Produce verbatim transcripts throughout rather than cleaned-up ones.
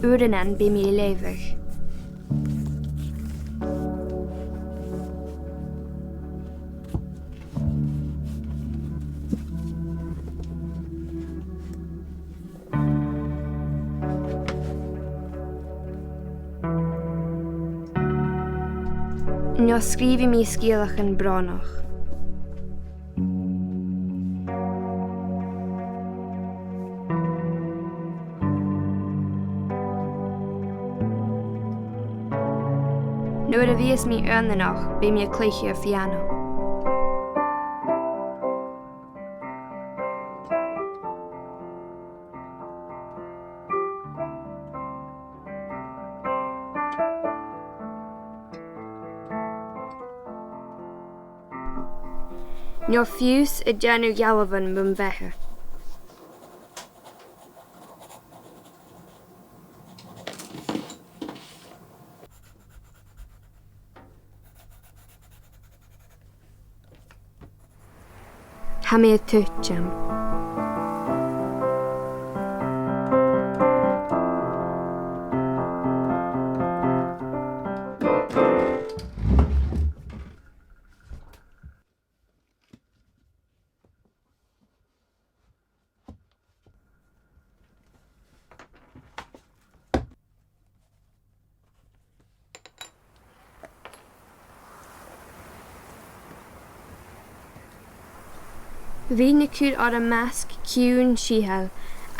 Uaireannan bidh mi a' leughadh. No sgrìobhaidh mi sgeulachdan brònach. Nuair a bhios mi aonaranach, bidh mi a' cluich air piàna. No fiù 's a' dèanamh dhealbhan bhon bheatha. Tha mi a' tuiteam. Bidh mi a' cur orm masg ciùin sìtheil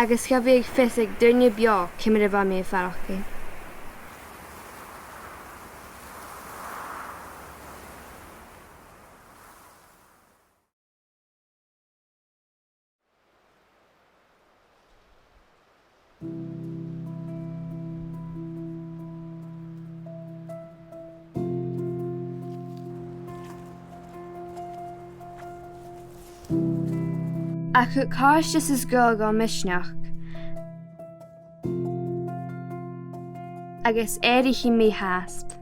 agus cha bhiodh fios aig duine beò ciamar a bha mi a' faireachdainn. Ach thug càirdeas is gaol dhomh misneachd, agus èiridh mi fhathast.